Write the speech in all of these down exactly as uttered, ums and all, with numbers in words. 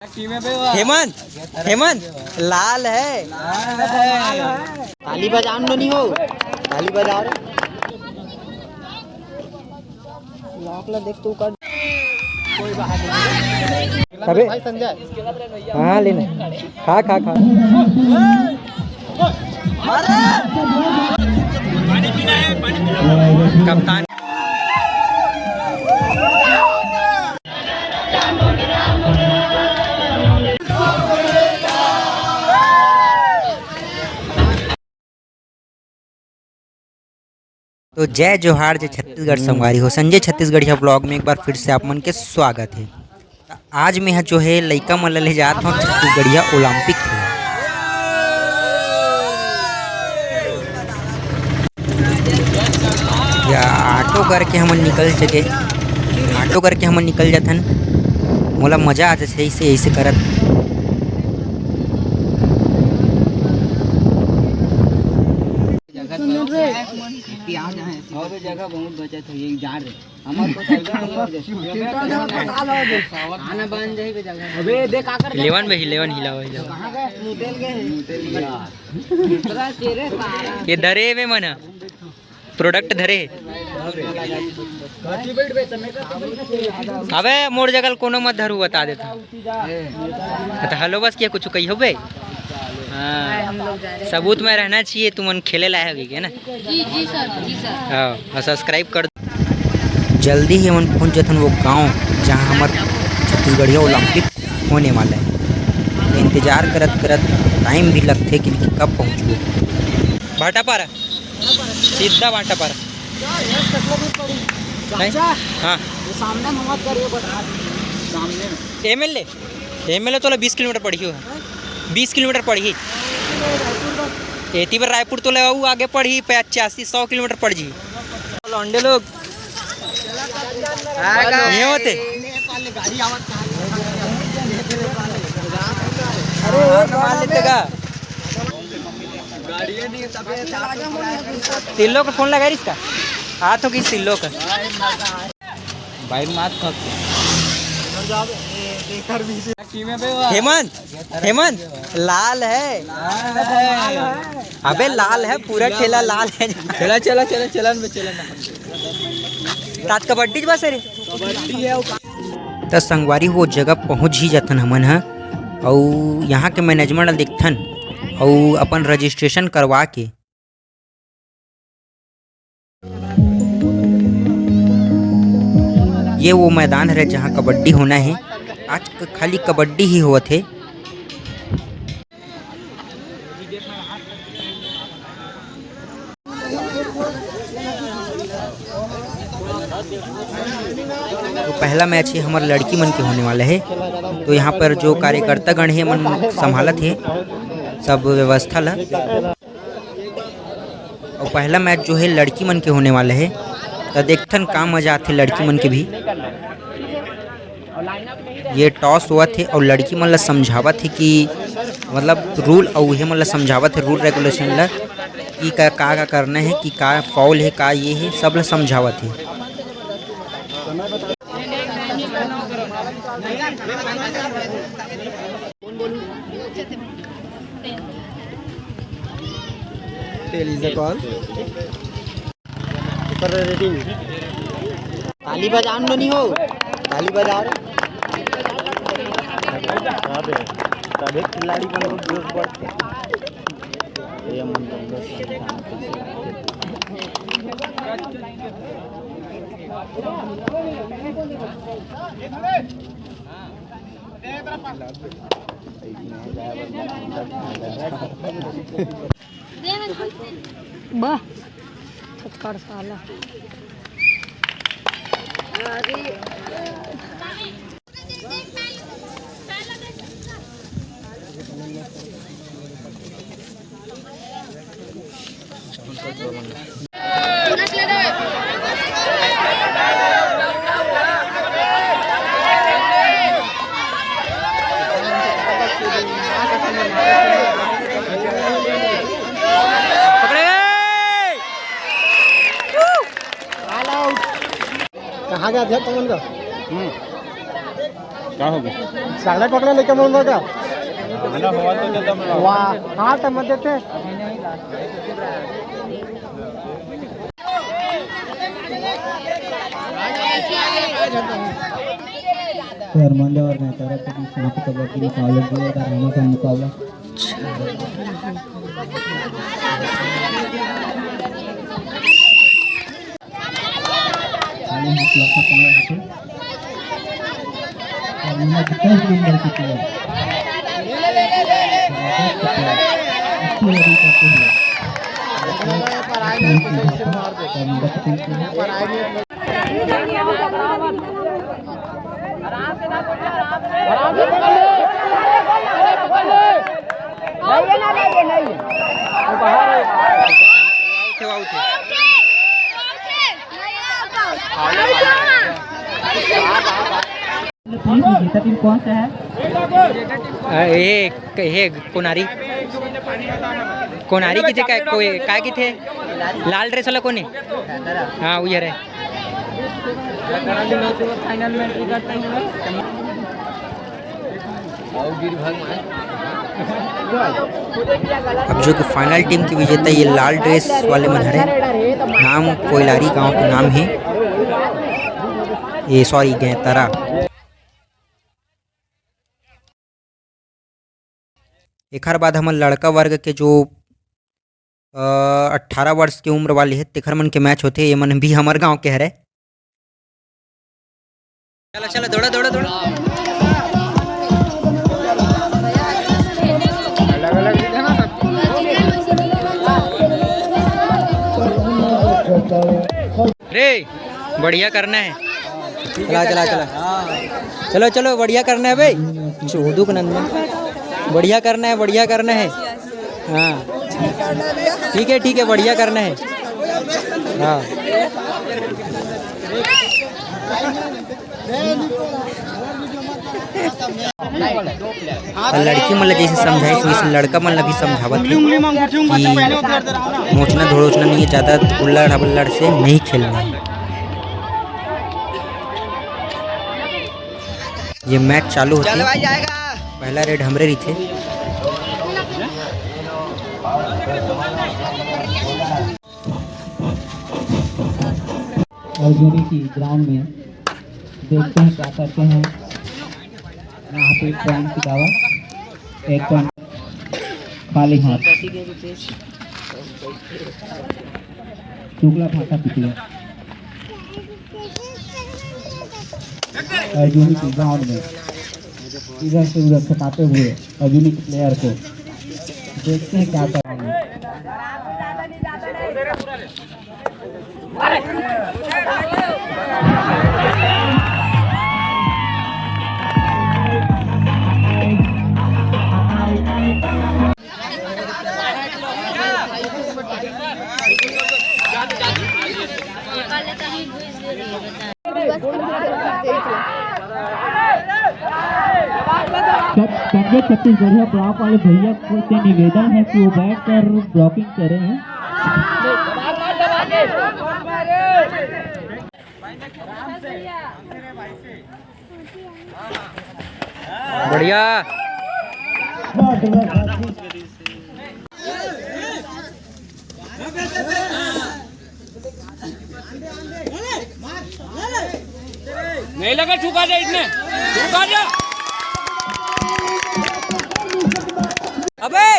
हेमंत, हेमंत, लाल है। ताली बजाओ न, नहीं हो, ताली बजाओ रे। लॉक ला देख तू कर। अबे भाई संजय। हाँ, लेना। खा, खा, खा। कप्तान। तो जय जोहार, जय छत्तीसगढ़ संगवारी हो। संजय छत्तीसगढ़िया ब्लॉग में एक बार फिर से आप मन के स्वागत है। त आज मैं ह जो है लइका मन ल ले जात हूँ छत्तीसगढ़िया ओलंपिक खेला। या ऑटो करके हमन निकल सके, ऑटो करके हमन निकल जाथन। मोला मजा आ जाथे ऐसे, ऐसे करत। जगह बहुत बचत है, ये जा रहे। हमारे को साइड में नहीं हो जाए। आना बन जाए जगह। अबे देख, आकर इलेवन में, इलेवन हिलावा, हिलावा। कहाँ गए? मोटेल गए। मोटेल गया। ये धरे में मन ह, प्रोडक्ट धरे। अबे मोर जगह कोनो मत धरू, बता देता। त हेलो बस किया कुछ कही हो बे? हाँ, सबूत में रहना चाहिए, तुमन खेले लायक हो गए ना? जी, जी सर, जी सर। हाँ, और सब्सक्राइब कर। जल्दी ही हमन पहुंच जथन वो गांव, जहां हमर छत्तीसगढ़िया ओलंपिक होने वाला है। इंतजार करत करत टाइम भी लगथे कि कब पहुंचबो। भाटापारा, सीधा भाटापारा। नहीं? चाचा, हाँ। ये सामने में मत करिए, बस सामने में। एमएलए, एमएलए तोला बीस किलोमीटर पड़ही हो, बीस किलोमीटर पड़ही। एती बर रायपुर तोला अउ आगे पड़ही, पचासी, सौ किलोमीटर पड़ जी। लौंडे लोग। ये होते। अरे, मार लेते का? तिल्लो का फोन लगा रही इसका? हाथ हो गई तिल्लो का। बाइक मात खक। हेमंत, हेमंत, लाल है। अबे लाल है, पूरा ठेला लाल है। चला, चला, चला, चलन में चलन। तात कबड्डी बस रे। त संगवारी हो, जगह पहुंच ही जाथन हमन ह, अउ यहाँ के मैनेजमेंट ल देखथन, अउ अपन रजिस्ट्रेशन करवा के। ये वो मैदान हरे, जहाँ कबड्डी होना है। आज क-, खाली कबड्डी ही होवत है। तो पहला मैच ही हमर लड़की मन के होने वाला है। तो यहाँ पर जो कार्यकर्ता गण है, मन संभालत है सब व्यवस्था ला। अउ पहला मैच जो है लड़की मन के होने वाला है, त देखथन का मजा आथे लड़की मन के भी। ये टॉस होवत हे अउ लड़की मन ला समझावत हे कि मतलब रूल अउ उहे मन ला समझावत हे रूल रेगुलेशन ला कि का, का, का करना है, कि का फाउल है, का ये है, सब ला समझावत हे। Tell is the call. ऊपर रेटिंग। ताली बजाओ न, नहीं हो, ताली बजाओ रे। तभी खिलाड़ी मन जोश बढ़थे। ये मन तो अंदर से वाह, छक्कड़ साला। कहाँ गया था तुम लोग? हम्म। का होगे? साढ़े पकड़ा लेके मन का? वाह, हाँ, तो मत देते। तो अरमान देव और मैं तरफ से समाप्त कर दिया मुकाबला, जोरदार घमासान मुकाबला। खाली हाथ लौटा पड़ा है। और नंबर दस नंबर की player। अच्छी bowling करते हुए। विजेता टीम कौन सा है? अ, ये, ये कोनारी, कोनारी की जगह कोई काय की थे? लाल ड्रेस वाला कौन है? हाँ, वो ये रहे। फाइनल में एंट्री करते हुए। अब जो कि फाइनल टीम के विजेता ये लाल ड्रेस वाले मन हरे, नाम कोइलारी गांव के नाम है, ये सॉरी गैंतरा। एखर बाद हमर लड़का वर्ग के जो, अ, अट्ठारह वर्ष के उम्र वाले हे, तेखर मन के मैच होथे। ये मन भी हमर गांव के हरे। चलो, चलो, दौड़ा, दौड़ा, दौड़ा। रे, बढ़िया करना है। चला, चला, चला। चलो, चलो, बढ़िया करना है भाई। चोदू के नंदन। बढ़िया करना है, बढ़िया करना है। हाँ। ठीक है, ठीक है, बढ़िया करना है। हाँ। अउ लड़की मन ला जइसे समझाइस, वइसे लड़का मन ला भी समझावत हे कि नोचना धोड़ोचना नहीं है, ज्यादा हुल्लड़ हबल्लड़ से नहीं खेलना है। ये मैच चालू होथे, पहला रेड हमरे रहिथे। और जोड़ी की ग्राउंड में देखते हैं क्या करते हैं। यहाँ पे एक पॉइंट की दावा, एक पॉइंट खाली हाथ। चुगला फाटा पिटला। और जोड़ी की ग्राउंड में इधर से उधर सटाते हुए और यूनिक प्लेयर को देखते हैं क्या कर रहे हैं। सब, सबके छत्तीसगढ़िया ब्लॉक वाले भैया से निवेदन है कि वो बैठकर ब्लॉकिंग करें। बढ़िया। नहीं लगा, ठुका जा इसने, ठुका जा। अबे!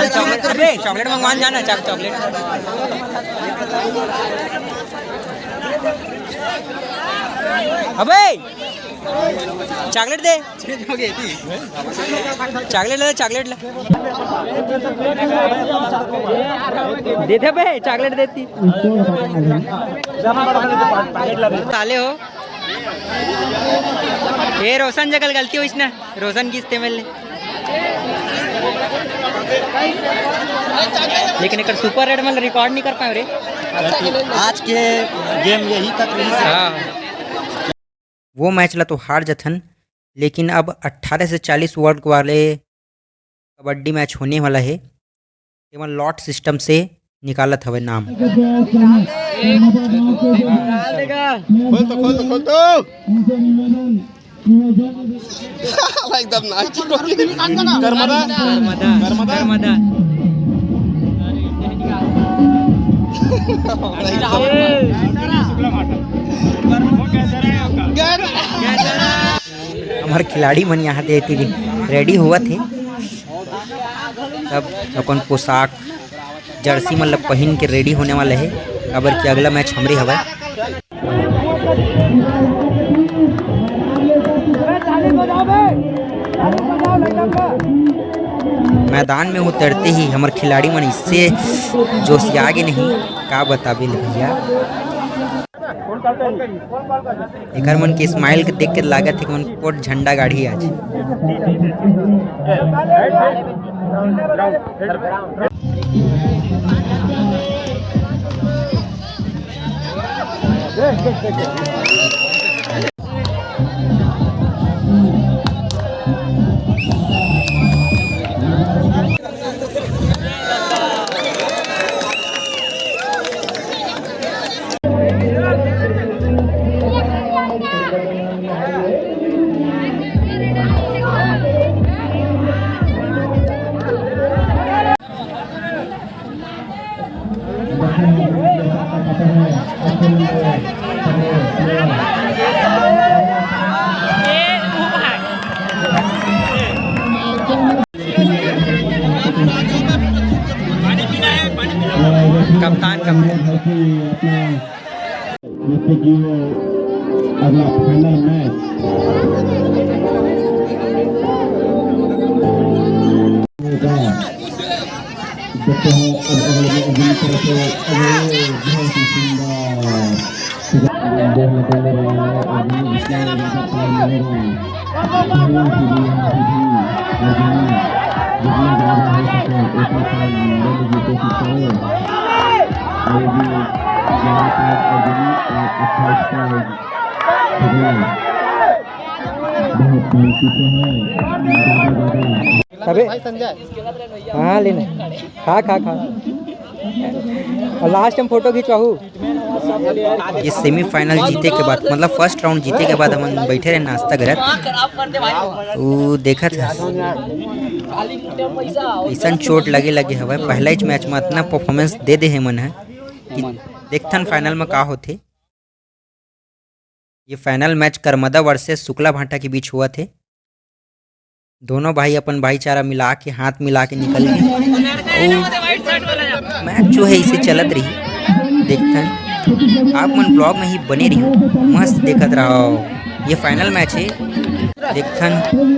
चॉकलेट, अबे, चॉकलेट मंगवान जाना, चॉक-, चॉकलेट। अबे! चॉकलेट दे। चॉकलेट ले, चॉकलेट ले। दे दे बे, चॉकलेट देती। साले हो। ए रोशन जगह गलती होइस ना, रोशन किस्ते में ले। लेकिन एकर सुपर रेड में रिकॉर्ड नहीं कर पाए रे। आज के गेम यही तक रही। हाँ। वो मैच ला तो हार जथन, लेकिन अब अट्ठारह से चालीस ओवर वाले कबड्डी मैच होने वाला हे। तेमन लॉट सिस्टम से निकालत हवे नाम। खोल तो, खोल तो, खोल तो। एकदम नाच। कर्मदा। कर्मदा। कर्मदा। हमार खिलाड़ी मन यहाँ दे रेडी होवत हे। तब अपन पोशाक जर्सी मन ल पहिन के रेडी होने वाला हे, काबर कि अगला मैच हमरे हवय। मैदान में उतरते ही हमर खिलाड़ी मन इससे जोशिया गे नहीं, का बताबे ले भैया। एकर मन के स्माइल के देख के लागत हे कि मन कोट झंडा गाड़ी आज। कप्तान, कप्तान। जिससे कि वो अगला फाइनल मैच होगा। देखते हैं अब अगले में अर्जुन की तरफ से, अरे, बहुत ही सुंदर। जो निकलने वाला है अर्जुन, जिसका ये ज्यादा प्यार मिलेगा। अर्जुन की भी यहाँ से भी अर्जुन जितना ज्यादा हो सके उतना प्यार मिलने की कोशिश करें। और भी ज्यादा प्यार अर्जुन और अच्छा स्टाइल। बहुत बहुत पीछे है। ज्यादा ज्यादा अबे, हाँ, लेना। खा, खा, खा। और लास्ट में फोटो खिंचवाहू। ये सेमीफाइनल जीते के बाद, मतलब, फर्स्ट राउंड जीते के बाद हमन बैठे रहे नाश्ता करत। उ देखत हस, अइसन चोट लगे लगे हवय। पहला ही मैच में इतना परफॉर्मेंस दे दे हे मन ह कि देखथन फाइनल में का होथे। ये फाइनल मैच करमदा वर्सेस शुक्ला भाटा के बीच होवत हे। दोनों भाई अपन भाईचारा मिला के, हाथ मिला के निकल गए। अउ मैच जो है, इसे चलत रही, देखथन। आप मन ब्लॉग में ही बने रहियो, मस्त देखत रहो। ये फाइनल मैच है, देखथन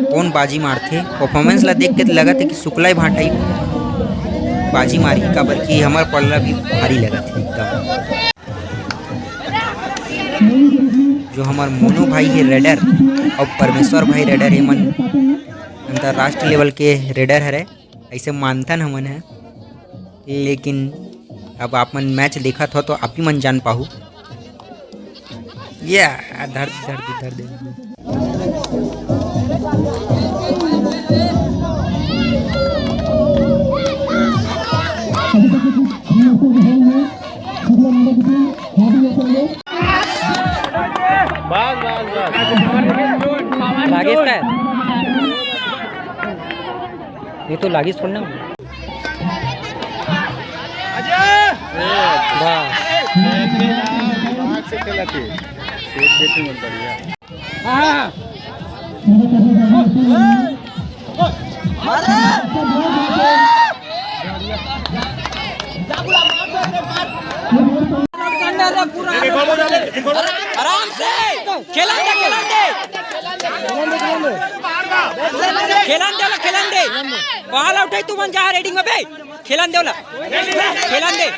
कौन बाजी मारथे। परफॉर्मेंस ला देख के लगत है कि शुक्ला ही भाटा ही बाजी मारी, काबर कि हमर पल्ला भी भारी लगत है एकदम। जो हमर मोनू भाई हे रेडर अउ परमेश्वर भाई रेडर, ये मन अंतर्राष्ट्रीय लेवल के रेडर हरे, ऐसे मानथन हमन ह। लेकिन अब आप मन मैच देखत हो तो आप ही मन जान पाहू। ये धर दे, धर दे, धर दे। बस, बस, बस। लागेस काय? ये तो लागेस थोड़ी ना। बस। दिमाग से खेला थी। एक देखी मत बढ़िया। आराम से खेलन दे, खेलन दे, खेलन दे, खेलन दे। ऑल आउट है, तुमन जा रेडिंग में बे, खेलन दे ओला, खेलन दे।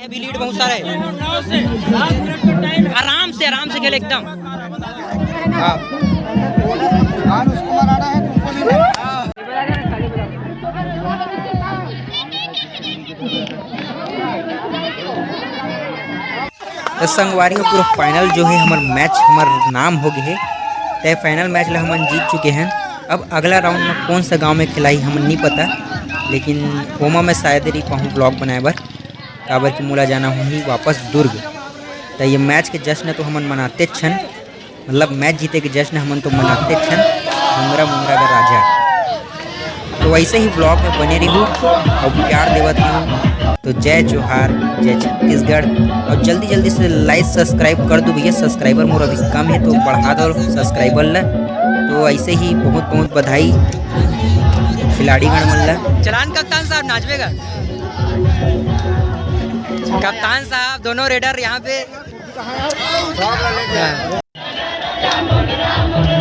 अभी लीड बहुत सारा है। आराम से, आराम से खेल एकदम। हाँ। तो संगवारी हो, पूरा फाइनल जो है हमर मैच, हमर नाम हो गए है। ते फाइनल मैच ला हमन जीत चुके हैं। अब अगला राउंड में कौन सा गांव में खिलाई, हमन नहीं पता, लेकिन ओमा मैं शायद रही पाहूँ ब्लॉग बनाए बर, काबर कि मोला जाना होही वापस दुर्ग। तो ये मैच के जश्न तो हमन मनाते छन, मतलब मैच जीते के जश्न हमन तो मनाते छन, मुंगरा मुंगरा का राजा। तो ऐसे ही ब्लॉग में बने रहू और प्यार देवत रहू। तो जय जोहार, जय छत्तीसगढ़। और जल्दी जल्दी से लाइक सब्सक्राइब कर दो भैया, सब्सक्राइबर मोर अभी कम है तो बढ़ा दो सब्सक्राइबर ला। तो ऐसे ही बहुत बहुत बधाई खिलाड़ीगण मन ला। चलान कप्तान साहब नाचबे का। कप्तान साहब दोनों रेडर यहाँ पे। हाँ।